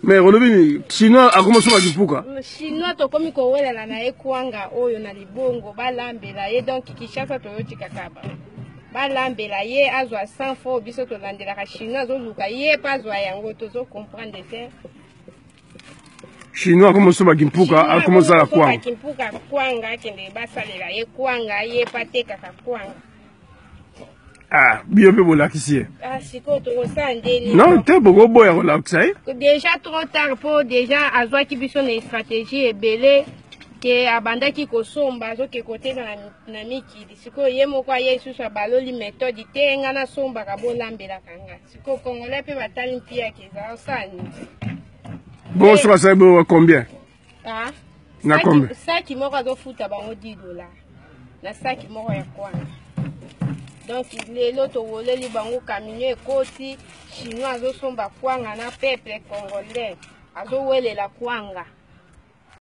Mais olobi nini? Chinois akoma soba kipuka. Chinois tokomi kowelana na ye kwanga oyo na libongo balambela ye, donc Kinshasa toyotika kaba balambela ye azwa 100 francs. Biso tolandelaka chinois, azoluka ye mpe azwa yango, tozo comprendre te. Chinois akoma soba kimpuka, akoma osala kwanga. Kimpuka kwanga, akende basalela ye kwanga, ye mpe atekaka kwanga. Ah, biyo mpe bolakisi ye. Ah, sikoyo tokosala ndeni? Non te, bokoboya kolakisa ye. Déjà trop tard, mpo déjà azwaki biso na stratégie ebele ke abandaki kosomba, azoke koteka na mikili. Sikoyo ye moko aye lisusu, abaloli méthode te: nga nasombaka, bolambelaka nga. Sikoyo congolais mpe batali mpiaka, eza osala nini? Bongo soki asali boyo, combien? Ah, na combien? Saki moko azofuta bango 10 $ na saki moko ya kwanga. Donc lelo towoleli bango camion ekoti, chinois azosomba kwanga na peuple congolais, azowelela kwanga.